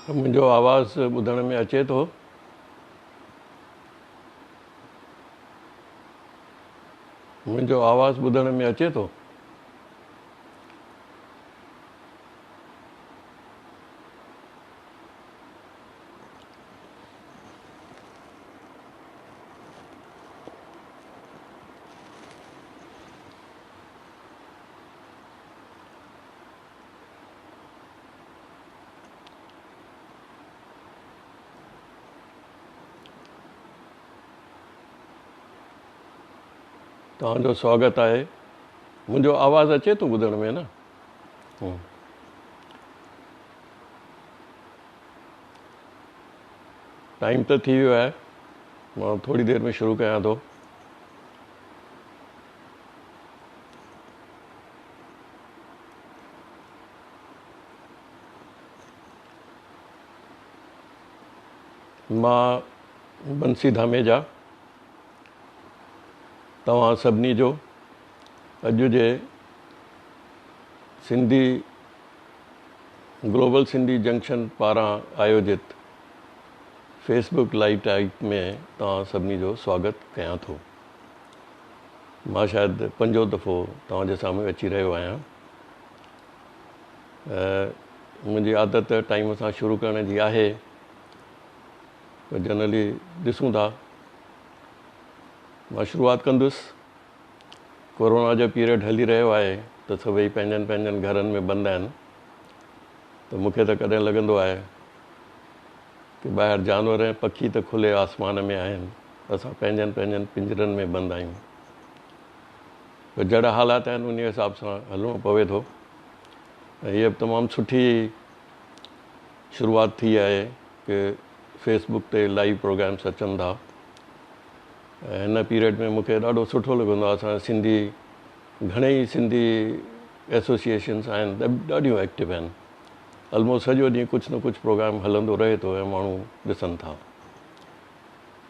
منهنجو آواز ٻڌڻ ۾ اچي ٿو؟ منهنجو آواز ٻڌڻ ۾ اچي ٿو؟ توهان جو سواگت آهي. منهنجو آواز اچي ٿو ٻڌڻ ۾ نه؟ ٽائيم ته ٿي ويو آهي، مان ٿوري دير ۾ شروع ڪيان ٿو. مان بنسي ڌاميجا توهان سڀني جو اڄ جي سنڌي گلوبل سنڌي جنڪشن پاران آيوجت فيس بڪ لائيو ٽائيپ ۾ توهان سڀني جو سواگت ڪيان ٿو. مان شايد پنجون دفعو توهان جي سامهون اچي رهيو آهيان. منهنجي عادت ٽائيم سان شروع ڪرڻ جي آهي پر جنرلي ڏسون ٿا. مان شروعات ڪندس. ڪورونا جو پيريڊ هلي رهيو آهي ته سڀئي پنهنجن پنهنجن گهرن ۾ بند آهن ته مون کي ته ڪڏهن لڳندو آهي ڪي ٻاهر جانور ۽ پکي ته کلي آسمان ۾ آهن، اسان پنهنجن پنهنجن پڃرن ۾ بند آهيون. پر جهڙا حالات آهن انهي حساب سان هلڻو پوي ٿو ۽ هيء به تمام سٺي شروعات ٿي آهي ڪي فيس بڪ تي لائيو پروگرامس اچن ٿا ۽ هن پيريڊ ۾ مون کي ڏاڍو سٺو لڳندو آهي اسان سنڌي گهڻي ئي سنڌي ايسوسيئيشنس آهن ڏاڍيون ايڪٽو آهن. الموسٽ سڄو ڏينهن ڪجهه نه ڪجهه پروگرام هلندو رهي ٿو ۽ ماڻهو ڏسن ٿا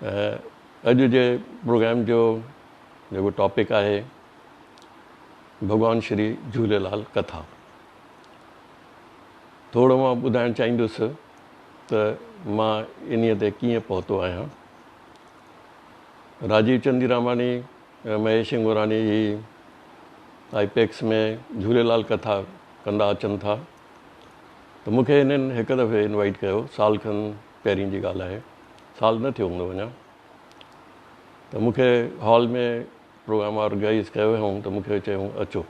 ۽ اڄ جي پروگرام جو جيڪو ٽاپڪ آهي ڀڳوان شري جهوليلال ڪٿا. ٿورو مان ٻڌائڻ چاهيندس ته مان انهيء تي ڪيئن پهتو آهيان. راجيو چنديراماڻي ۽ مهيش هنگوراڻي هي آئي پيڪس ۾ جهوليلال ڪٿا ڪندا اچن ٿا ته مون کي هنن هڪ دفعي انوائيٽ ڪيو، سال کن پهرين جي ڳالهه آهي، سال نه ٿيو هوندو اڃا، ته مون کي هال ۾ پروگرام آرگنائيز ڪيو هيائون ته مون کي چيائون اچو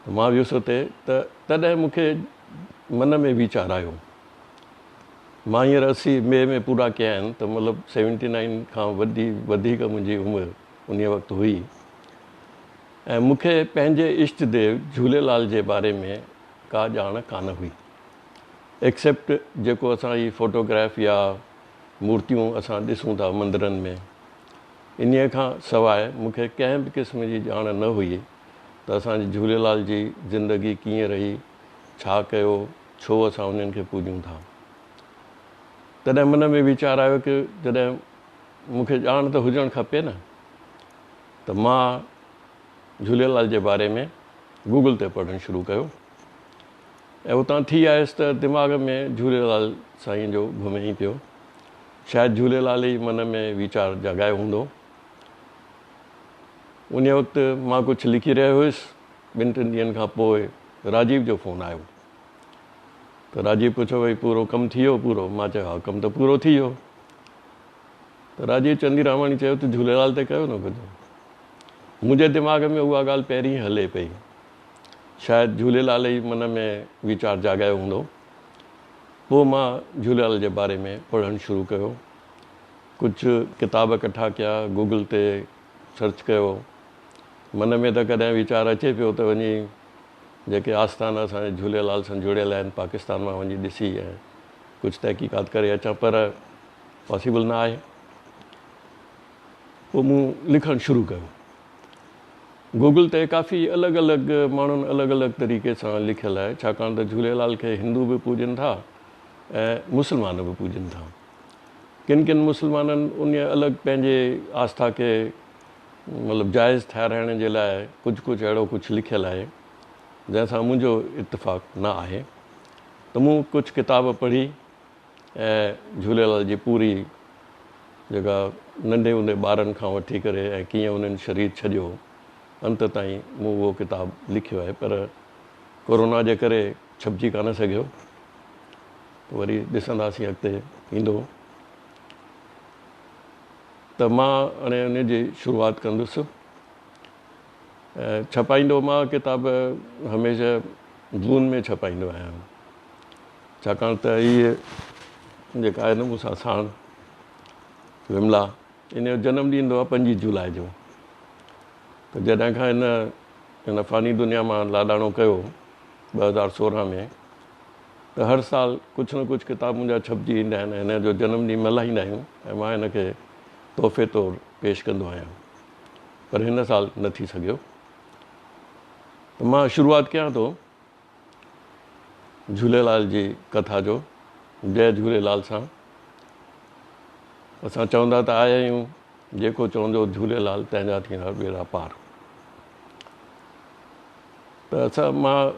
ته مان ويس اتي ته تڏهن مون کي من ۾ ويچار آيو، مان هينئر 80 مئي ۾ پورا ڪيا آهن ته مطلب سيونٽي نائن کان وڏي وڌيڪ منهنجي عمر انهيء وقت هئي ۽ مون کي پنهنجي اشٽ ديو جهوليلال جي باري ۾ ڪا ڄاڻ ڪانه هئي ايڪسيپٽ جيڪو اسان هي فوٽوگراف يا مورتيون اسان ڏسون ٿا مندرن ۾ انهيء کان سواء مون کي ڪنهن به قسم جي ڄاڻ نه هئي ته اسان جي جهوليلال جي زندگي ڪيئن رهي، ڇا ڪيو، ڇو اسان انهن کي پوڄون ٿا. تڏهن من ۾ ويچار آيو ڪه جڏهن مون کي ڄاڻ ته هجڻ کپي نه ته مان جهوليلال جي باري ۾ گوگل تي پڙهڻ شروع ڪيو ۽ اتان ٿي آيس ته دماغ ۾ جهوليلال سائين جو گهمي ئي پيو. شايد جهوليلال ئي من ۾ ويچار جاڳايو هوندو. انهيء وقت مان ڪجهه لکي رهيو هيس. ٻن ٽن ڏينهن کان پوء راجيو جو فون آيو ته راجيو پڇيو ڀئي پورو ڪم ٿي ويو پورو؟ مان چيو ها ڪم ته پورو ٿي ويو. ته راجيو چنديراماڻي چيو ته جهوليلال تي ڪيو نه ڪجهه. منهنجي دماغ ۾ اها ڳالهه پهرين هلي پئي. شايد جهوليلال ئي من ۾ ويچار جاڳايو هوندو. پوء مان جهوليلال جي باري ۾ پڙهڻ شروع ڪيو. ڪجهه ڪتاب ڪٺا ڪيا، گوگل تي سرچ ڪيو. من ۾ ته ڪڏهن ويچار اچي پيو ته وڃي جيڪي آستان اسان جي جهوليلال سان جڙيل آهن پاڪستان مان وڃي ڏسي ۽ ڪجهه تحقيقات ڪري اچان پر پاسيبل نه آهي. پوء مون لکڻ شروع ڪيو. گوگل تي ڪافي الڳ الڳ ماڻهن الڳ الڳ طريقي سان لکيل آهي ڇاڪاڻ ته جهوليلال کي هندو به پوڄين ٿا ۽ مسلمان به پوڄين ٿا. ڪن ڪن مسلمانن انهيء الڳ پنهنجي آسٿا کي مطلب جائز ٺهرائڻ جي لاء ڪجهه ڪجهه اهڙو ڪجهه لکيل آهي جنهن سان منهنجو اتفاق نه آهي. ته مون ڪجهه ڪتاب پڙهي ۽ جهوليلال جي پوري جيڪا ننڍي هوندي ٻارن کان وٺي ڪري ۽ ڪيئن انهن شرير ڇڏيو انت تائين مون اهو ڪتاب لکيو آهي پر ڪورونا جي ڪري ڇپجي ڪانه سگهيو وري ڏسنداسين اڳتي ايندو ته مان هاڻي ان جي شروعات ڪندس ڇپائيندو مان ڪتاب هميشه جون ۾ ڇپائيندو آهيان ڇاڪاڻ ته هيء جيڪا آهي نه مون سان ساڻ وملا ان جو جنم ڏينهن ايندو آهي پنجويهه جولاء جو ته جڏهن کان هن هن فاني دنيا مان لاڏاڻو ڪيو 2016 ۾ ته هر سال ڪجهه نه ڪجهه ڪتاب منهنجا ڇپجي ايندا آهن هن جو جنم ڏينهن ملهائيندا آهيون ۽ مان هن کي تحفي طور پيش ڪندو آهيان پر هن سال نه ٿي سگهيو ته مان شروعات ڪيان ٿو جهوليلال جي ڪٿا جو جئي جهوليلال سان اسان چوندا ته آيا آهيون جيڪو چوندو جهوليلال تنهن جا ٿيندا ٻيڙا پار ته اسان مان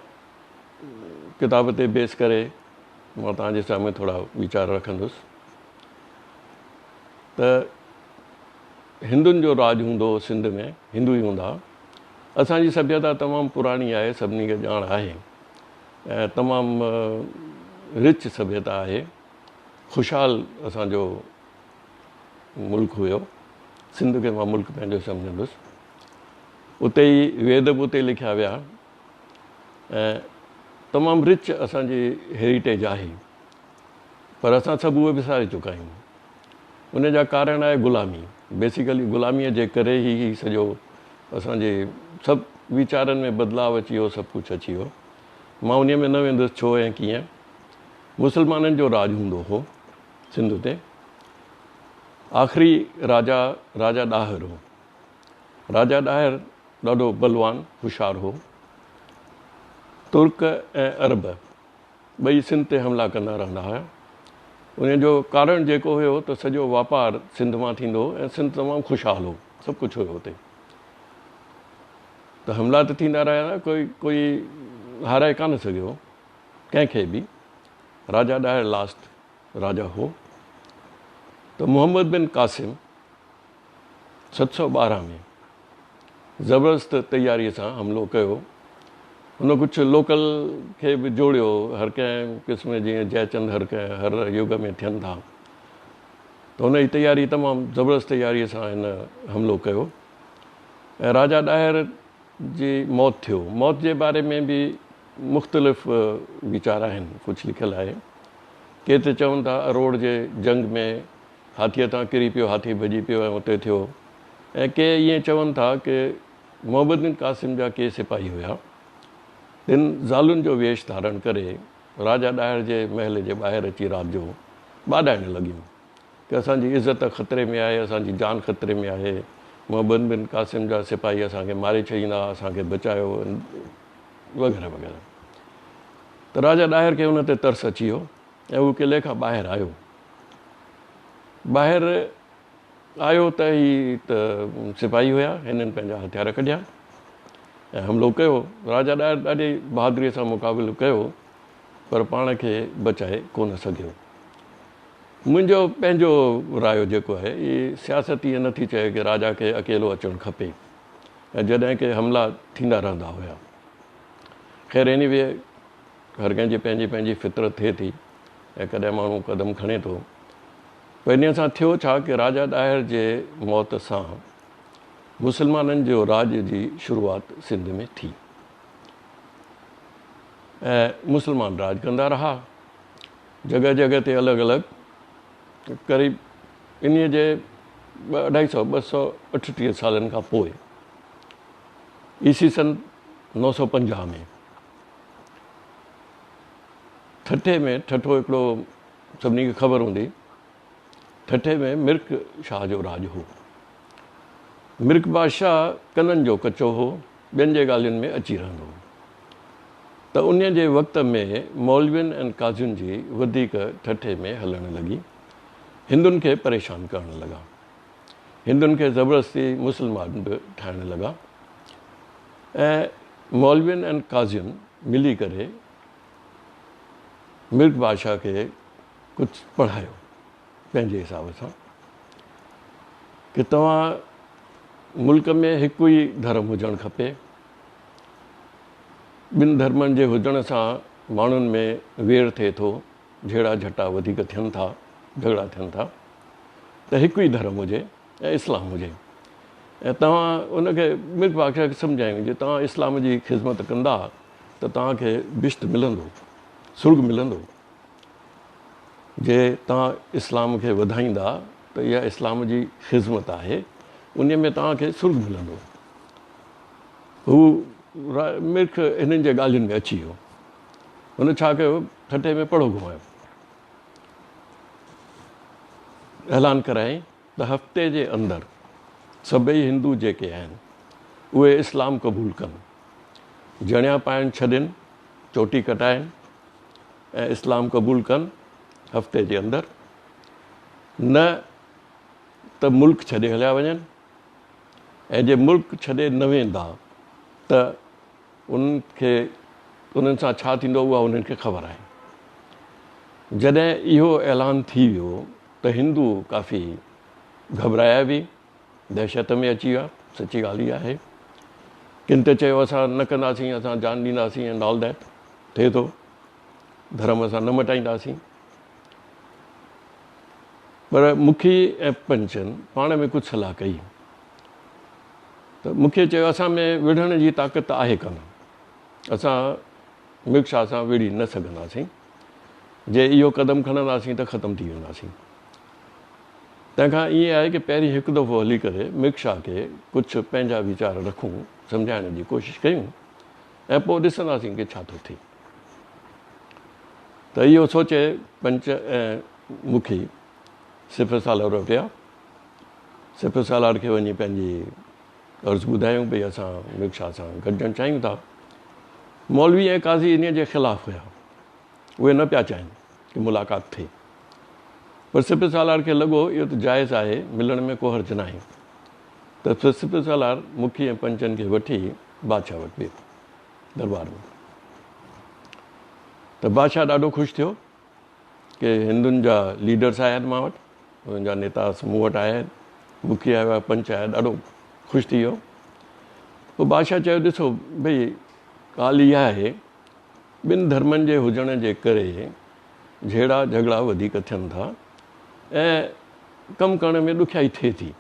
ڪتاب تي بيس ڪري مان توهان جي سامهون ٿورا ويچار رکندس ته هندن جو راڄ هوندو هو سنڌ ۾ هندو ئي هوندا ها. اسان جي سڀيتا تمام پراڻي آهي سڀني کي ڄاڻ آهي ۽ تمام رچ سڀيتا آهي خوشحال اسان جو ملڪ هيو سنڌ کي مان ملڪ پنهنجو سمجهندس اتي ئي ويد به اتي لکيا ويا ۽ تمام رچ اسان جي هيريٽيج آهي پر اسان سڀ اهي وساري چڪا آهيون ان جا ڪارڻ آهي غلامي بيسيڪلي غلاميء جي ڪري ئي هي سڄو اسان جي سڀ ويچارن ۾ بدلاء اچي ويو سڀ ڪجهه اچي ويو مان انهيء ۾ نه ويندس ڇو ۽ ڪيئن مسلمانن جو راڄ هوندو هو سنڌ تي آخري راجا راجا ڏاهر هو راجا ڏاهر ڏاڍو بلوان هوشيار هو ترڪ ۽ عرب ٻئي سنڌ تي حملا ڪندا رهندا هيا. ان جو ڪارڻ جيڪو هيو ته سڄو واپار سنڌ مان ٿيندو هو ۽ سنڌ تمام خوشحال هو، سڀ ڪجهه هيو اتي. ته حملا ته ٿيندا رهيا، ڪوئي ڪوئي هارائي ڪانه سگهيو ڪنهن کي به. راجا ڏاهر لاسٽ راجا هو. ته محمد بن قاسم 712 ۾ زبردست تياريء سان حملو ڪيو. هن ڪجهه لوڪل کي به جوڙيو، هر ڪنهن قسم جيئن جئچند هر ڪنهن هر يگ ۾ ٿين ٿا ته هن جي تياري تمام زبردست تياريء سان هن حملو ڪيو ۽ راجا ڏاهر جي موت ٿيو. موت جي باري ۾ به مختلف ويچار آهن، ڪجهه لکيل آهي. ڪي ته چون ٿا اروڙ جي جنگ ۾ هاٿيء تان ڪري پيو، هاٿي ڀڄي پيو ۽ اتي ٿيو ۽ ڪي ائين چون ٿا ڪه محمد بن قاسم جا ڪي سپاهي هيا، تن زالن جو ويش ڌارڻ ڪري راجا ڏاهر جي محل جي ٻاهر اچي رات جو ٻاڏائڻ لڳيون ڪه اسان جي عزت خطري ۾ آهي، اسان جي جان خطري ۾ آهي، محمد بن قاسم جا سپاهي اسان کي ماري ڇڏيندا، اسان کي بچايو وغيره وغيره. ته راجا ڏاهر کي ان تي ترس اچي ويو ۽ هو قلعي کان ٻاهر آيو. ٻاهر آيو ته هي ته سپاهي هيا، هنن پنهنجا هٿيار ڪڍيا ۽ حملو ڪيو. راجا ڏاهر ڏاڍي بهادريء سان مقابلو ڪيو، پر پاڻ کي بچائي ڪونه سگهيو. منهنجو پنهنجو رايو جيڪو آهي، هي سياست ائين نٿي چئي ڪه راجا کي اڪيلو اچڻ کپي ۽ جڏهن ڪه حملا ٿيندا رهندا هيا. خير ايني وي هر ڪنهن جي پنهنجي پنهنجي فطرت ٿئي ٿي ۽ ڪڏهن ماڻهو قدم کڻي ٿو. پر انهيء سان ٿيو ڇا ڪه راجا ڏاهر جي موت سان مسلمانن جو راڄ جي شروعات سنڌ ۾ ٿي ۽ مسلمان راڄ ڪندا رها. جڳهه جڳهه تي الڳ الڳ قريب انهيء جي ٻه اڍائي سئو 238 سالن کان پوء عيسوي سن 950 ۾ ٺٽي ۾، ٺٽو هڪڙو سڀني کي خبر هوندي، ٺٽي ۾ مرڪ شاهه جو راڄ هو. مرڪ بادشاهه ڪنن جو ڪچو هو، ٻين جي ڳالهين ۾ اچي رهندو هو. ته انهيء جي وقت ۾ مولوين ۽ قاضين جي وڌيڪ ٺٽي ۾ هلڻ لڳي. هندن کي پريشان ڪرڻ لڳا. هندن کي زبردستي مسلمان به ٺاهڻ لڳا ۽ مولوين ۽ قاضين ملي ڪري مرڪ بادشاهه کي ڪجهه پڙهايو پنهنجي حساب سان ڪي توهان ملڪ ۾ هڪ ئي ڌرم هجڻ کپي، ٻن ڌرمن جي هجڻ سان ماڻهن ۾ وير ٿئي ٿو، جهيڙا جهٽا وڌيڪ ٿين ٿا، جهڳڙا ٿين ٿا ته هڪ ئي ڌرم هجي ۽ اسلام هجي ۽ توهان ان کي مرڪ بادشاهه کي سمجهايون جي توهان اسلام جي خدمت ڪندا ته توهان کي بهشت ملندو، سرڳ ملندو. جي توهان اسلام کي وڌائيندا ته اها اسلام جي خذمت آهي، انهيء ۾ توهان کي سرڳ ملندو. هو مرک هنن جي ڳالهين ۾ اچي ويو. هن ڇا ڪيو، ٺٽي ۾ پڙهو گهمايو. اعلان ڪرايائين ته هفتي جي اندر سڀئي هندو جيڪي آهن، اهي اسلام قبول ڪن. جڻيا پائڻ ڇڏين، چوٽي ڪٽائين ۽ اسلام قبول ڪن هفتي جي اندر، نه ته ملڪ ڇڏي هليا وڃن ۽ جي ملڪ ڇڏي نه ويندا ته انهن کي انهن سان ڇا ٿيندو اها انهن کي خبر آهي. جڏهن اهو اعلان ٿي ويو ته هندو ڪافي گهٻرايا به. دهشت ۾ اچي ويا، سچي ڳالهه اها آهي. ڪن ته چيو اسان نه ڪنداسين، اسان جان ڏينداسين اينڊ آل that ٿئي ٿو، ڌرم اسان نه مٽائينداسين. پر مکي ۽ پنچن پاڻ ۾ ڪجهه صلاح ڪئي ته مکي چيو اسان ۾ وڙهڻ جي طاقت ته آهي ڪانه، اسان مرڪ شاهه سان وڙهي نه سگهنداسين، جي اهو قدم کڻنداسين ته ختم ٿي وينداسين. تنهن کان ائين آهي ڪه پهرين هڪ دفعو هلي ڪري مرڪ شاهه کي ڪجهه پنهنجا ويچار رکون، سمجهائڻ جي ڪوشش ڪيون ۽ پوء ڏسنداسين ڪه ڇا ٿو ٿئي. ته اهو سوچي پنچ ۽ مکي سپهه سالار وٽ ويا. سپهه سالار کي وڃي پنهنجي عرض ٻڌايون ڀئي اسان مرڪ شاهه سان گڏجڻ چاهيون ٿا. مولوي ۽ قاضي انهيء جي خلاف هيا. اهي نه پيا چاهين ڪه ملاقات ٿئي. پر سپهه سالار کي لڳو اهو ته جائز آهي، ملڻ ۾ ڪو حرج ناهي. ته سپهه سالار مکي ۽ پنچن کي وٺي بادشاهه وٽ ويو درٻار ۾. ته بادشاهه ڏاڍو خوش ٿيو ڪه هندن جا ليڊرس آيا آهن مان وٽ، انهن جا نيتا مون وٽ آيا آهن، مکي آيو آهي، پنچ آيا، ڏاڍو خوش ٿي ويو. پوء بادشاهه چيو ڏسو ڀئي ڳالهه اها آهي ٻن ڌرمن جي هجڻ جي ڪري جهيڙا جهڳڙا وڌيڪ ٿين ٿا ۽ ڪم ڪرڻ ۾ ڏکيائي ٿئي ٿي،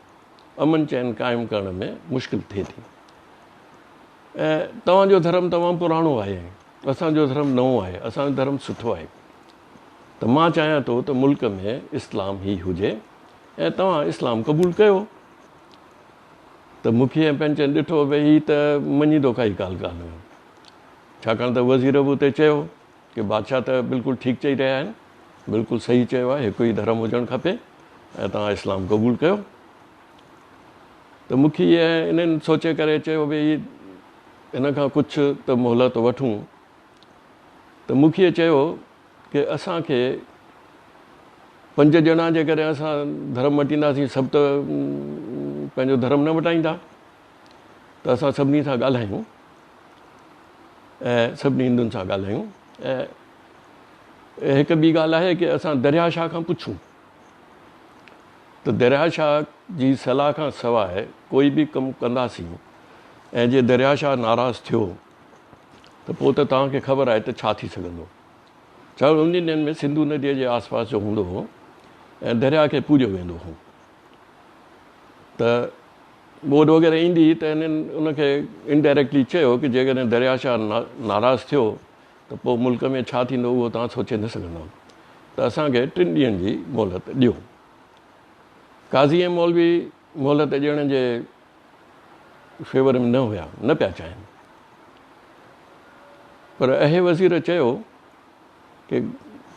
امن چين قائم ڪرڻ ۾ مشڪل ٿئي ٿي ۽ توهان جو ڌرم تمام پراڻو آهي، اسان جو ڌرم نئون آهي، اسان جو ڌرم سٺو آهي ته مان چاهيان ٿو ته ملڪ ۾ اسلام ئي هجي ۽ توهان اسلام قبول ڪيو. ته مکي ۽ پنچن ڏٺو ڀئي هي ته مڃيندو ڪائي ڳالهه ڪانه. ڇاڪاڻ ته وزير به اتي چيو ڪي بادشاهه ته بلڪل ٺيڪ چئي رهيا آهن، بلڪل صحيح چيو آهي، هڪ ئي ڌرم هجڻ کپي ۽ توهان اسلام قبول ڪيو. ته مکي ۽ انهن سوچي ڪري چيو ڀئي هن کان ڪجهه ته مهلت وٺون. ته مکيء چيو ڪي اسان کي پنج ڄڻا جيڪڏهن اسان ڌرم مٽينداسين سڀ ته پنهنجو ڌرم نه مٽائيندا ته اسان سڀني سان ڳالهايون ۽ سڀني هندن سان ڳالهايون ۽ هڪ ٻي ڳالهه آهي ڪي اسان دريا شاهه کان پڇون ته دريا شاهه جي صلاح کان سواء ڪوئي به ڪم ڪنداسين ۽ جي دريا شاهه ناراض ٿيو ته پوء ته توهان کي خبر آهي ته ڇا ٿي سگهندو. ڇاڪاڻ انهن ڏينهن ۾ سنڌو نديء جي آس پاس جو هوندو هو ۽ درياء کي پوڄيو ويندو هو ته ٻوڏ وغيره ايندي ته هنن ان کي انڊائريڪٽلي چيو ڪي جيڪڏهن درياء شاهه ناراض ٿيو ته پوء ملڪ ۾ ڇا ٿيندو اهو توهان سوچي نه سگهندؤ ته اسان کي ٽن ڏينهن جي مهلت ڏيو. قاضي ۽ مولوي مهلت ڏيڻ جي فيور ۾ نه هيا، نه پيا چاهين. پر اهي وزير چيو ڪي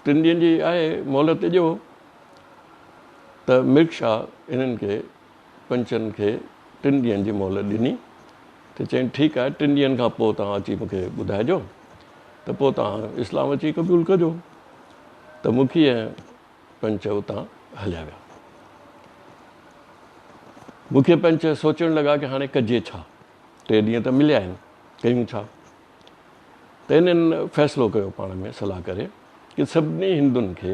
ٽن ڏينهن جي آهي مهلت ڏيو ته مرڪ شاهه انهن کي پنچن کي ٽن ڏينهن جي مهلت ڏني ته چيائين ٺيڪ آهي ٽن ڏينهن کان پوء توهان اچي مون کي ٻڌائجو ته پوء توهان اسلام اچي قبول ڪجو ته مکي ۽ پنچ اتان هليا ويا. مکي پنچ سوچڻ لڳا ڪي هاڻي ڪجي ڇا؟ ٽي ڏينهن ته مليا آهن، ڪيون ڇا؟ ته انهن فيصلو ڪيو پاڻ ۾ صلاح ڪري ڪي سڀني هندن کي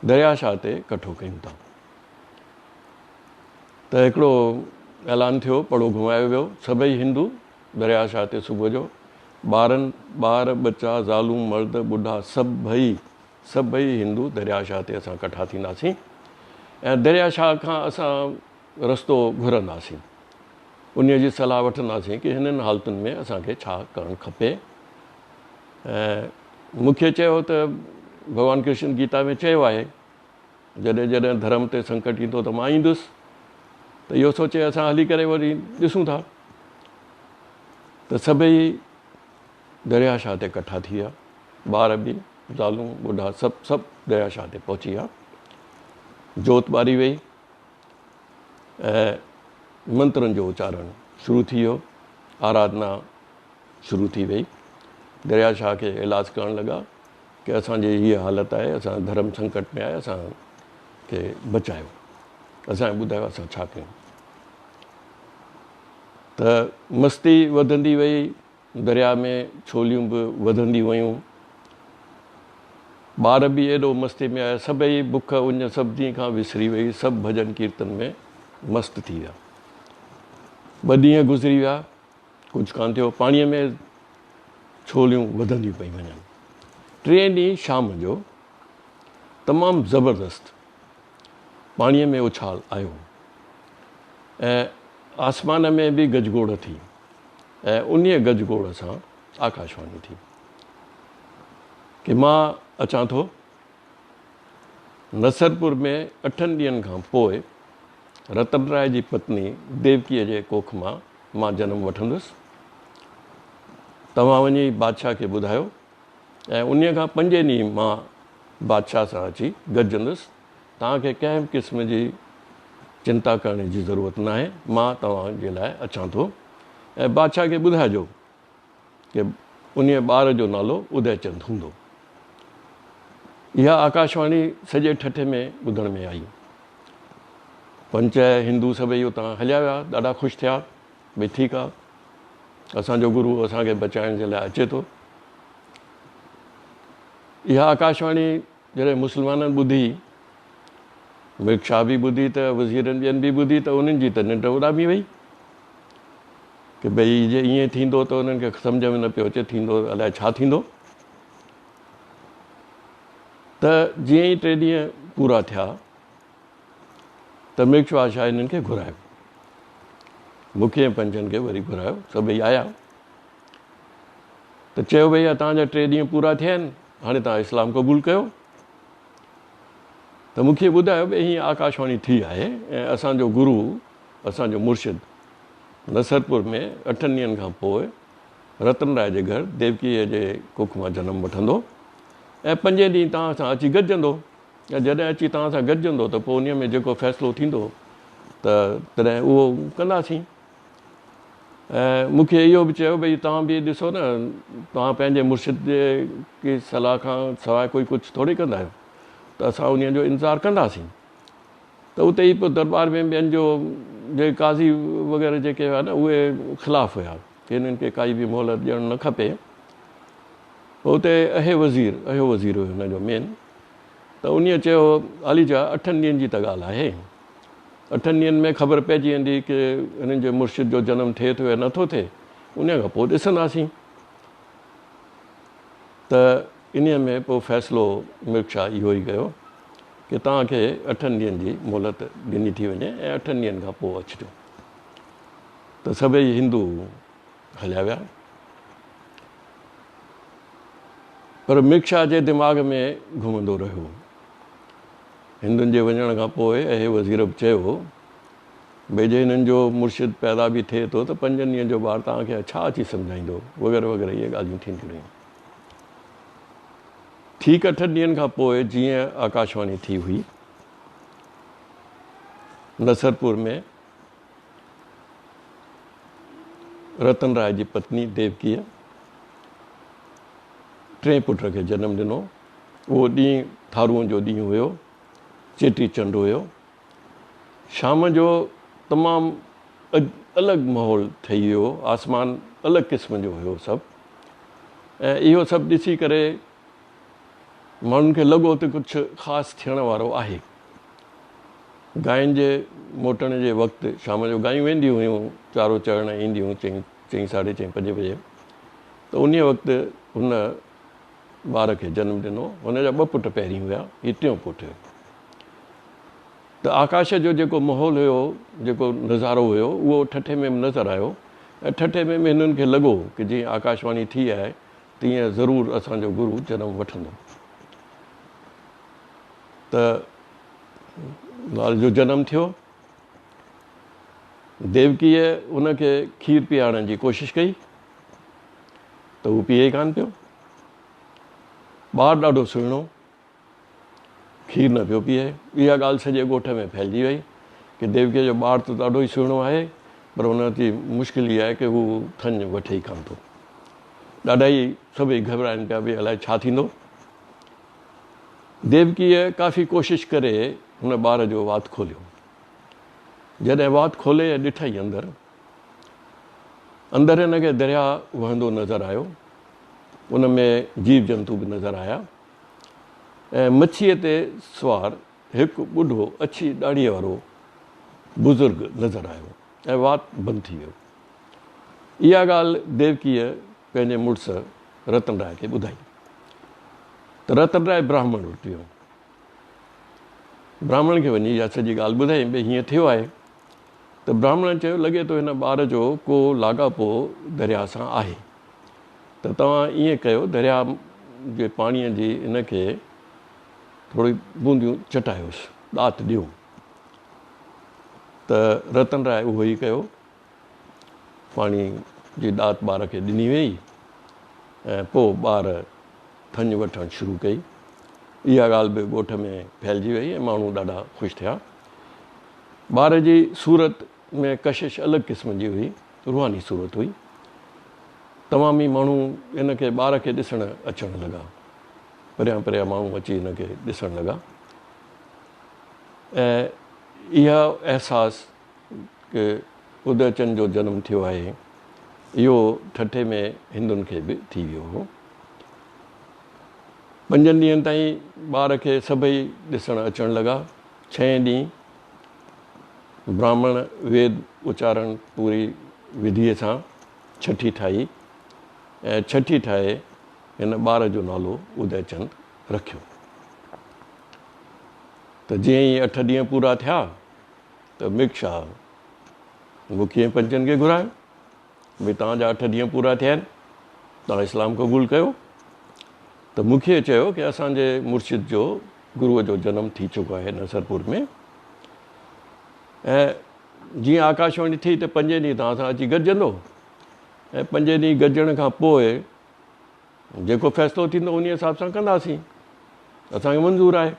دريا شاهه تي ڪٺو ڪيون ٿا. ته هڪڙو اعلان ٿيو، پڙو گهمايو ويو، سڀئي هندو دريا شاهه تي صبح جو ٻارن، ٻار، ٻچا، زالون، مرد، ٻڍا سڀئي سڀئي هندو دريا شاهه تي اسان ڪٺا ٿينداسين ۽ دريا شاهه کان اسان رستو گهرنداسين. انهيء جي صلاح وٺنداسين ڪي هنن حالتن ۾ اسان کي ڇا ڪرڻ کپي. ۽ مون کي چيو ته ڀڳوان ڪرشن گيتا ۾ چيو آهي جڏهن جڏهن ڌرم تي سنڪٽ ايندو ته مان ايندس ته اهو سوچي اسان هلي ڪري وري ڏسون ٿا ته سڀئي دريا شاهه تي ڪٺا ٿي ويا ٻار به زالون ٻڍا سڀ سڀ دريا شاهه تي پهچي ويا جوت ٻاري وئي ۽ منترن جو اچارڻ شروع ٿي ويو آراڌنا شروع ٿي وئي. دريا شاهه کي ايلاز ڪرڻ لڳا ڪي اسان جي هيء حالت آهي، اسان ڌرم سنڪٽ ۾ آهي، اسان کي بچايو، اسان کي ٻڌايو اسان ڇا ڪيون. ته مستي وڌندي وئي، دريا ۾ ڇوليون به وڌنديون ويون، ٻار به ايڏو مستي ۾ آيا، سڀئي بک اڃ سڀني کان وسري وئي، سڀ ڀڄن ڪيرتن ۾ مست ٿي ويا. ٻه ڏينهن گذري ويا. ڪجهه ڪانه ٿيو، پاڻيء ۾ ڇوليون وڌنديون پئي وڃن. ٽئين ڏينهن شام جو تمام زبردست پاڻيء ۾ اڇال آيو ۽ آسمان ۾ به گجگوڙ ٿي ۽ انهيء گجگوڙ سان آڪاشواڻي ٿي ڪي مان اچان ٿو. نصرپور ۾ اٺن ڏينهن کان پوء رتن راء جي پتني ديوڪيء جي ڪوک مان مان جنم وٺندس. توهان وڃي بادشاهه کي ٻڌايو ۽ انهيء کان پنجين ڏينهن مان بادشاهه سان اچي گڏجندس. توهان کي ڪنهن به قسم جي چنتا ڪرڻ جي ضرورت ناهي. مان توهان جي لاء اچان ٿو ۽ بادشاهه کي ٻڌائجو ڪي انهيء ٻار جو نالو اديچند هوندو. اها آڪاشواڻي سڄي ٺٽي ۾ ٻڌڻ ۾ آئي. پنچ هندو سڀئي اتان هليا ويا، ڏاڍا خوش ٿيا، ڀئي ٺيڪ آ، اسان جو گرو اسان کي بچائڻ جي لاء اچي ٿو. اها آڪاشواڻي جڏهن مسلمانن ٻڌي، ملڪ شاهه به ٻڌي ته وزيرن ٻين به ٻڌي ته انهن جي ته ننڊ اڏامي وئي ڪي ڀئي جي ائين ٿيندو ته انهن کي سمجهه ۾ نه پيو اچي ٿيندو الائي ڇا ٿيندو. ته جيئن ئي ٽي ڏينهن پورا ٿيا ته ملڪ بادشاهه انهن کي گهرايو. مکي ۽ پنچن کي وري گهرايو، سڀئي آيا. ته چيو ڀئي توهان جا ٽي ڏينهن پورا ٿيا آهن هاڻي توهان اسلام قبول ڪيو ته مون کي ٻڌايو ڀئي هيئن آڪاشواڻي ٿي آهي ۽ اسان جو گرو اسان جو مرشد نصرپور ۾ اٺن ڏينهن کان پوء رتن راء جي گهر ديوڪيء جي ڪک مان جنم وٺندو ۽ پنجين ڏينهن توهان سان اچي گڏجندو ۽ جڏهن اچي توهان سان گڏجندو ته پوء انهيء ۾ جيڪو فيصلو ٿيندو ته تڏهن اهو ڪنداسين ۽ مون کي اهو به چيو ڀئي توهان به ڏسو نه توهان پنهنجي مرشد جي ڪي صلاح کان سواء ڪوئي ڪجهه ٿوري ڪندا آهيو ته اسان انهيء جو انتظار ڪنداسين ته اتي ئي پوء درٻار ۾ ٻين جو جي قاضي وغيره جيڪي هيا نه اهي خلاف هيا ڪي هنن کي ڪائي به مهلت ڏيڻ نه کپي پوء اتي اهي وزير اهو وزير هيو هن جو مين ته انهيء چيو عاليجا اٺن ڏينهن جي ته ڳالهه آهي اٺن ڏينهن ۾ خبر پئجي ويندي ڪي هنن جي مرشد جو جنم ٿئي ٿو يا نٿو ٿئي، انهيء کان پوء ڏسنداسين. ته انهيء ۾ پوء فيصلو ملڪ شاهه اهو ئي ڪيو ڪي توهان کي اٺن ڏينهن جي مهلت ڏني ٿي وڃي ۽ اٺن ڏينهن کان پوء اچجو. ته سڀئي هندو هليا ويا. پر ملڪ شاهه جي دماغ ۾ گهمندو رهيو. هندن جي وڃڻ کان پوء اهي وزير به چيو، ڀئي جي هنن جو مرشد پيدا به ٿئي ٿو ته پنجن ڏينهن جو ٻار توهان کي ڇا اچي سمجهائيندو وغيره وغيره اهي ڳالهيون ٿينديون رهيون. ٺيڪ اٺن ڏينهن کان پوء جيئن آڪاشواڻي ٿي هئي، نصرپور ۾ رتن راء جي پتني ديوڪيء ٽئين پٽ کي جنم ڏنو. اهو ڏينهن ٿارونء جو ڏينهن هيو، چيٽي چنڊ هيو. شام جو تمام الڳ ماحول ٺهي ويو هو، آسمان الڳ قسم جو هيو سڀ ۽ اهو سڀ ڏسي ڪري ماڻهن کي لڳو ته ڪجهه خاص ٿيڻ وارو آهي. گاين جي موٽڻ جي وقت شام جو گايون وينديون هيون چارو چرڻ اينديون چئين چئين ساڍي چئين پنجين بجي ته انهيء وقت هن ٻار کي جنم ڏنو. هن جا ٻه پٽ پهرين هيا، هي ٽيون پٽ هيو. ته آڪاش جو جيڪو ماحول هيو، جيڪو نظارو هيو، اهو ٺٽي ۾ به نظر آيو ۽ ٺٽي ۾ به هنن کي لڳو ڪه جيئن آڪاشواڻي ٿي آهي تيئن ضرور اسان جو گرو جنم وٺندو. ته لال جو جنم ٿيو. ديوڪيء هن کي کير پيارڻ جي ڪوشش ڪئي ته هو پيئي ڪانه پيو. ٻار ڏاڍو سهڻو، کير نه پيو پيئي. اها ڳالهه سڄي ڳوٺ ۾ ڦهلجي وئي ڪه ديوڪيء جو ٻار ته ڏاڍو ئي سهڻو آهي پر هن جي مشڪل اها آهي ڪه هو ٿڃ وٺي ئي ڪانه ٿو. ڏاڍا ئي سڀئي گهٻرائن پيا ڀئي الائي ڇا ٿيندو. ديوڪيء ڪافي ڪوشش ڪري هن ٻار جو وات کوليو. جڏهن وات کولي ۽ ڏٺائين اندر، اندر هن کي درياء وهندو نظر آيو. ان ۾ جيو جنتو به نظر آيا ۽ مڇيء تي سوار هڪ ٻڍو اڇي ڏاڙهيء وارو بزرگ نظر آيو ۽ وات بند ٿي ويو. اها ڳالهه ديوڪيء پنهنجي مڙس رتن راء کي ٻڌائي ته رتن راء براهمڻ وٽ ويو. براهمڻ کي وڃي اها سڄي ڳالهه ٻڌائي ڀئي هيئن ٿيو آهي ته براهمڻ چيو لڳي ٿو هن ٻار جو ڪو لاڳاپو درياء سان آهي ته توهان ائين ڪيو درياء جي پاڻيء جي هن کي ٿوري بونديون چٽايوس ڏات ڏيو ته رتن راء اهو ئي ڪيو. پاڻي جي ڏات ٻار کي ڏني ويئي ۽ پوء ٻار ٿڃ وٺڻ شروع ڪئي. اها ڳالهه به ڳوٺ ۾ ڦهلجي ويئي ۽ ماڻهو ڏاڍا خوش ٿيا. ٻار جي صورت ۾ ڪشش الڳ قسم جي هئي، روحاني صورت هئي. تمام ئي ماڻهو هن کي ٻار کي ڏسڻ اچڻ لڳا. پريان پريان ماڻهو اچي هن کي ڏسڻ لڳا ۽ اها احساس ڪه اديچند جو جنم ٿيو آهي، اهو ٺٽي ۾ هندن کي به ٿي ويو هو. پنجن ڏينهن تائين ٻار کي سڀئي ڏسڻ اچڻ لڳا. ڇهين ڏينهن براهمڻ ويد اچارڻ پوري وڌيء سان ڇٺي ٺاهي ۽ ڇٺي ٺاهي هن ٻار جو نالو اديچند رکيو. ته جيئن ئي اٺ ڏينهن پورا ٿيا ته ميڪ شاهه مکي ۽ پنچن کي گهرايو، ڀئي توهان جا اٺ ڏينهن پورا ٿيا آهن، توهان اسلام قبول ڪيو. ته مکيء چيو ڪه اسان جي مرشد جو گروء جو جنم ٿي چڪو آهي نصرپور ۾ ۽ جيئن آڪاشواڻي ٿي ته پنجين ڏينهن توهان سان اچي گڏجندو ۽ پنجين ڏينهن گڏجڻ کان پوء جيڪو فيصلو ٿيندو انهي حساب سان ڪنداسين، اسان کي منظور آهي.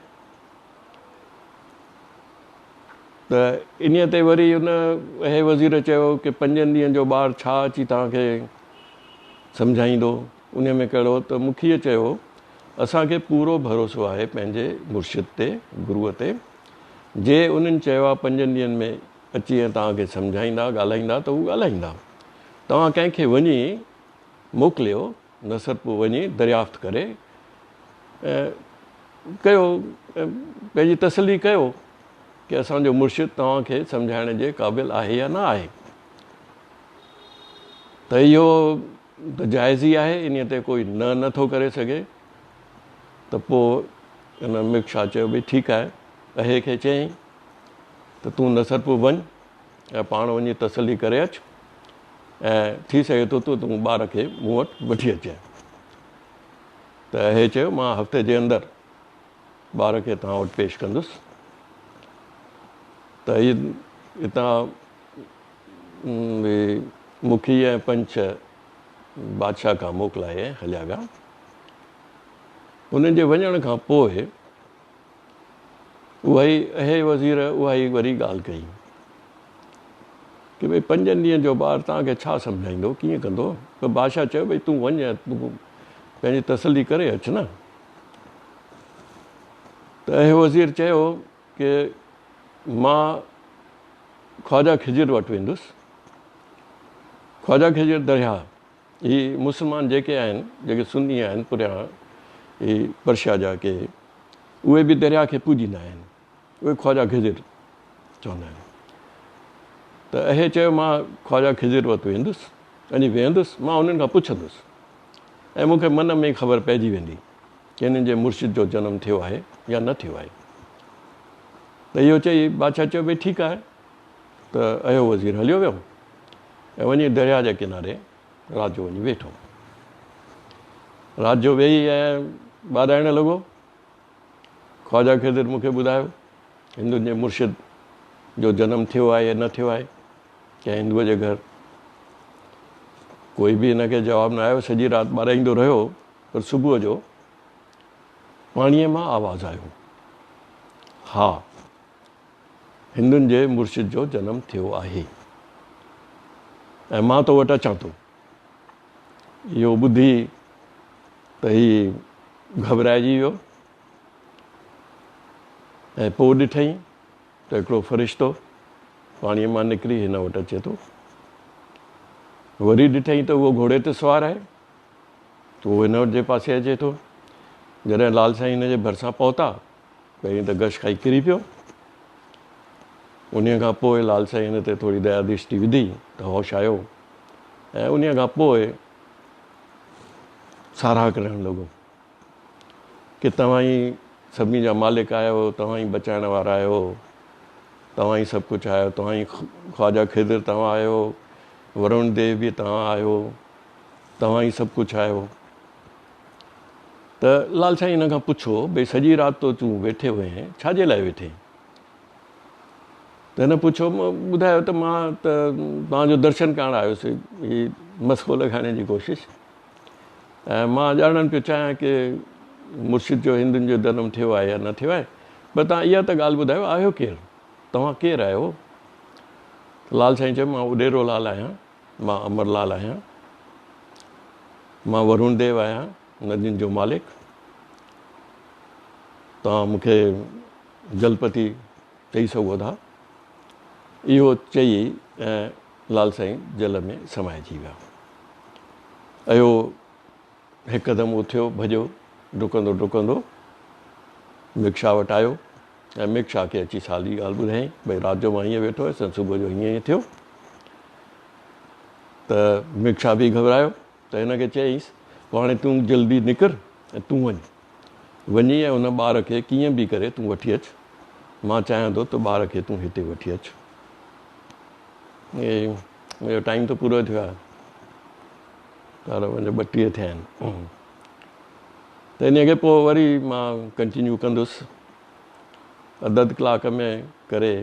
ته انهي تي وري ان اهي وزير چيو ڪي پنجن ڏينهن جو ٻار ڇا اچي توهان کي سمجهائيندو، انهي ۾ ڪهڙو؟ ته مکيء چيو اسان کي پورو ڀروسو آهي پنهنجي مرشد تي، گروء تي، جي انهن چيو آهي پنجن ڏينهن ۾ اچي ۽ توهان کي سمجهائيندا، ڳالهائيندا ته هو ڳالهائيندا، توهان ڪنهن کي وڃي موڪليو، نصرپور وڃي دريافت ڪري ۽ ڪيو ۽ پنهنجي تسلي ڪيو ڪي اسان جو مرشد توهان کي سمجهائڻ جي قابل آهي يا نه آهي ته اهو ته جائز ئي آهي انهي تي ڪوئي نه نه ٿو ڪري سگهي ته پوء ان مڪ شاهه چيو ڀئي ٺيڪ آهي اهي کي چيائين ته تون نصرپور وڃ ۽ پاڻ وڃي تسلي ڪري اچ ۽ ٿي سگهي ٿو ته تون ٻار کي مون وٽ وٺي اچين. ته اهي چيو، مان هفتي جي اندر ٻار کي توهان وٽ پيش ڪندس. ته هي اتان مکي ۽ پنچ بادشاهه کان موڪلائي ۽ هليا ويا. انهن جي وڃڻ کان پوء اها ئي اهي وزير اها ئي وري ڳالهه ڪئي ڪي ڀئي پنجن ڏينهن جو ٻار توهان کي ڇا سمجهائيندو ڪيئن ڪندو ته بادشاهه چيو ڀئي تون وڃ تون پنهنجي تسلي ڪري اچ نه ته اهي وزير چيو ڪي مان خواجا خضر وٽ ويندس خواجا خضر درياهه هي مسلمان جيڪي آهن، جيڪي سني آهن پريان هي پرشيا جا ڪي اهي به درياء کي پوڄيندا آهن. اهي خواجا خضر چوندا آهن. ته اهي چيو مان خواجا خضر وٽ ويندس، وڃي ويهندس، مان انهن کان پڇندس ۽ مون کي من ۾ ئي خبر پئجي ويندي ڪه هنن جي مرشد جو جنم ٿيو آهي يا نه ٿيو آهي. ته اهو چئي بادشاهه چيو ڀئي ٺيڪ آهي. ته اهو وزير هليو ويو ۽ وڃي درياء جي ڪناري رات جو وڃي ويٺو. رات جو ويهي ۽ ٻاڏائڻ لڳو. خواجا خضر مون کي ٻڌايو هندن جي مرشد جو جنم ٿيو آهي يا نه ٿيو آهي ڪنهن هندوء جي گهر. ڪوئي به هن کي جواب نه آيو. سڄي رات ٻاڏائيندو رهيو پر صبح جو پاڻيء مان آواز آيو، ها هندن جي مرشد جو جنم ٿيو آهي ۽ مان تو وٽ اچان ٿو. اهو ٻڌي ته هي گهٻرائجي ويو ۽ پوء ڏٺائين ته هڪڙو فرشتو پاڻيء مان نڪري هن وٽ اچي ٿو. وري ڏٺائين ته اهو گهوڙي تي سوار آهي. اهو هن جي پاسي اچي ٿو. جڏهن لال سائين هن جي ڀرسان پهتا، پهرين ته غش کائي ڪري پيو. انهيء کان پوء لال سائين هن تي ٿوري ديا درشٽي وڌي ته هوش آيو ۽ انهيء کان پوء ساراهه ڪرڻ لڳو ڪي توهان ئي سڀني جا مالڪ آهيو، توهان ئي بچائڻ وارا آهيو، توهان ئي سڀ ڪجهه آهيو، توهان ئي خواجه خضر توهان آهيو، ورڻ ديو به توهان آهيو، توهان ئي سڀ ڪجهه آهيو. ته لال سائين هن کان پڇيو، ڀئي سڄي رات تو تون ويٺي هئين، ڇا جي لاء ويٺين؟ ته هن پڇيو، ٻڌايو ته مان ته توهان جو درشن ڪرڻ آيو هيس، هي مسڪو لڳائڻ جي ڪوشش ۽ مان ڄاڻڻ پيو چاهيان ڪي مرشد جو هندن جو جنم ٿيو آهي يا نه ٿيو آهي، پر توهان اها ته ڳالهه ٻڌايو آهيو ڪير؟ توهان ڪير آهيو؟ لال سائين چيو، مان اڏيرو لال آهيان. مان امر لال آهيان. مان ورون ديو آهيان، ندين جو مالڪ. توهان مون کي جلپتي چئي سگهو ٿا. اهو چئي ۽ لال سائين جل ۾ سمائجي ويا. اهو هڪدم اٿيو، ڀڄيو، ڊڪندو ڊڪندو مڪشا وٽ آيو ۽ مڪشا کي اچي ساري ڳالهه ٻڌايائين، ڀئي رات جو مان هيئن ويٺو هيس ۽ صبح جو هيئن هيئن ٿيو. ته مڪشا به گهٻرايو ته هن کي چيائينس، پوء هاڻي تون جلدي نڪر ۽ تون وڃ. وڃي ۽ ان ٻار کي ڪيئن به ڪري تون وٺي اچ. مان چاهيان ٿو ته ٻار کي تون هتي وٺي اچ. منهنجو ٽائيم ته پورو ٿيو آهي. تارا پنج 32 ٿيا آهن. ته انهيء کي پوء وري مان ڪنٽينيو ڪندس اڌ اڌ ڪلاڪ ۾ ڪري.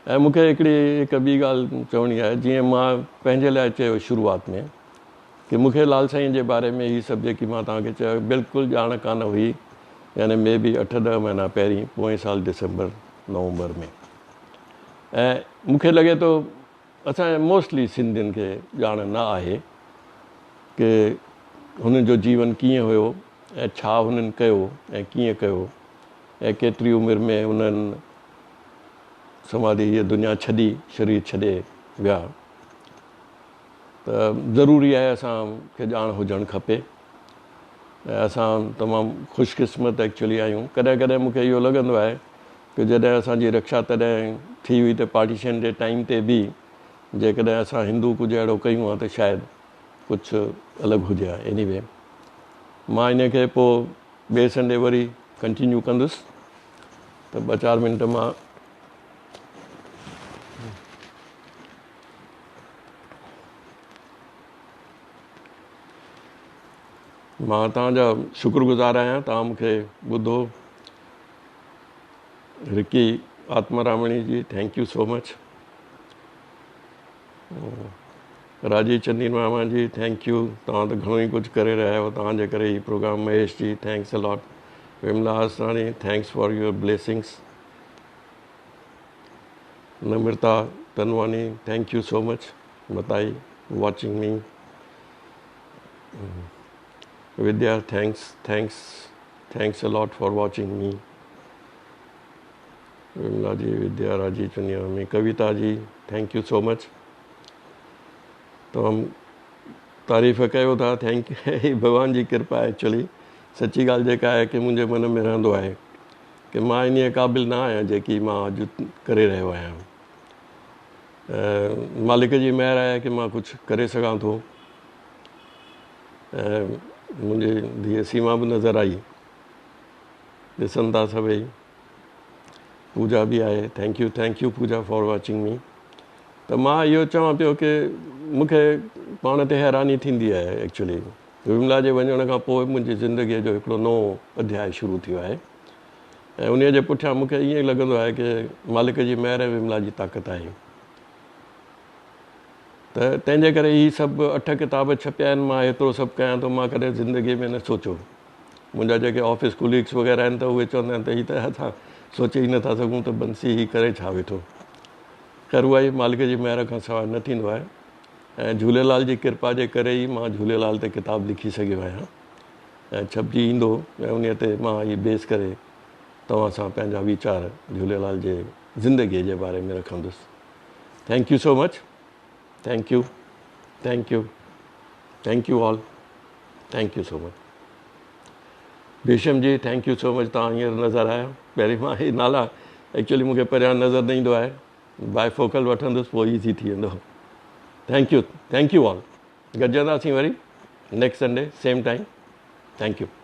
۽ مون کي هڪڙي هڪ ٻي ڳالهه چوڻي آهي، جيئن مان پنهنجي لاء چيو شروعات ۾ ڪي مون کي لال سائين جي باري ۾ هي سڀ جيڪي مان توهان کي چيو بلڪل ڄاڻ ڪانه هئي، يعني مي بي اٺ ڏهه مهينا پهرين پوئين سال ڊسمبر نومبر ۾، ۽ مون کي لڳي ٿو اسان موسٽلي سنڌين کي ڄاڻ نه آهي ڪي هنن جو جيون ڪيئن هيو ۽ ڇا هنن ڪيو ۽ ڪيئن ڪيو ۽ ڪيتري عمر ۾ انهن سماڌي هيء دنيا ڇڏي شرير ڇڏي ويا. ته ضروري آهي اسان کي ڄاڻ هجڻ کپي ۽ اسان تمام خوش قسمت ايڪچولي آهيون. ڪڏهن ڪڏهن مون کي اهو لڳندو آهي ته جڏهن اسان جي رڪشا تڏهن ٿي هئي ته پارٽيشن جي ٽائيم تي به جيڪڏهن اسان هندو ڪجهه اهڙو ڪيون ها ته شايد ڪجهه الڳ هجي ها. ايني وي مان ان کي پوء ٻئي سنڊي وري ڪنٽينيو ڪندس ته ٻه چار منٽ مان مان توهان جا شڪر گذار آهيان توهان مون کي ٻڌو. Ricky Atmaramani ji thank you so much. Raji Chandin mama ji thank you, توهان ته گهڻو ئي ڪجهه ڪري رهيا آهيو، توهان جي ڪري هي programme. Mahesh ji thanks a lot. Vimla Asrani thanks for your blessings. Namrata Tanwani thank you so much Matai watching me. Vidya thanks thanks thanks a lot for watching me. Vimla ji Vidya Raji Chuniyami Kavita ji thank you so much, تمام تعريف ڪيو ٿا، thank you, ڀڳوان جي ڪرپا actually سچي ڳالهه جيڪا آهي ڪي منهنجي من ۾ رهندو آهي ڪي مان انهيء قابل نه آهيان جيڪي مان اڄ ڪري رهيو آهيان. مالڪ جي مهر آهي ڪي مان ڪجهه ڪري سگهان ٿو. ۽ منهنجي ڌيء سيما به نظر آئي. ڏسن ٿا سڀئي. پوجا به آهي. Thank you thank you Pooja for watching me. ته مان اهو چوان پيو ڪي مون کي پاڻ تي حيراني ٿيندي آهي ايڪچولي وملا جي وڃڻ کان پوء منهنجي زندگيء جو هڪڙو نئون اڌياء شروع ٿيو آهي ۽ انهيء جي پٺيان مون کي ائين لڳندو آهي ڪي مالڪ جي مهر ۽ وملا جي طاقت آهي ته تنهن جي ڪري هي سڀ اٺ ڪتاب ڇپيا آهن مان ايترو سڀ ڪيان ٿو مان ڪڏهن زندگيء ۾ نه سوچيو منهنجا جيڪي آفيس ڪوليگس وغيره آهن ته اهي چوندا آهن ته هي ته اسان سوچي ئي نٿا سگهون ته بنسي هي ڪري ڇا ويٺو. خير اها ئي مالڪ جي مهر کان سواء نه ٿيندو آهي ۽ جهوليلال جي ڪرپا جي ڪري ئي مان جهوليلال تي ڪتاب لکي سگهيو آهيان ۽ ڇپجي ايندو ۽ انهي تي مان هي بيس ڪري توهان سان پنهنجا ويچار جهوليلال جي زندگي جي باري ۾ رکندس. Thank you so much. Thank you thank you thank you all thank you so much Bhisham ji thank you so much توهان هينئر نظر آيا پهرين مان هي نالا ايڪچولي مونکي پريان نظر نه ايندو آهي بائي فوڪل وٺندس پوء ايزي ٿي ويندو thank you thank you all گڏجنداسين وري next Sunday same time thank you.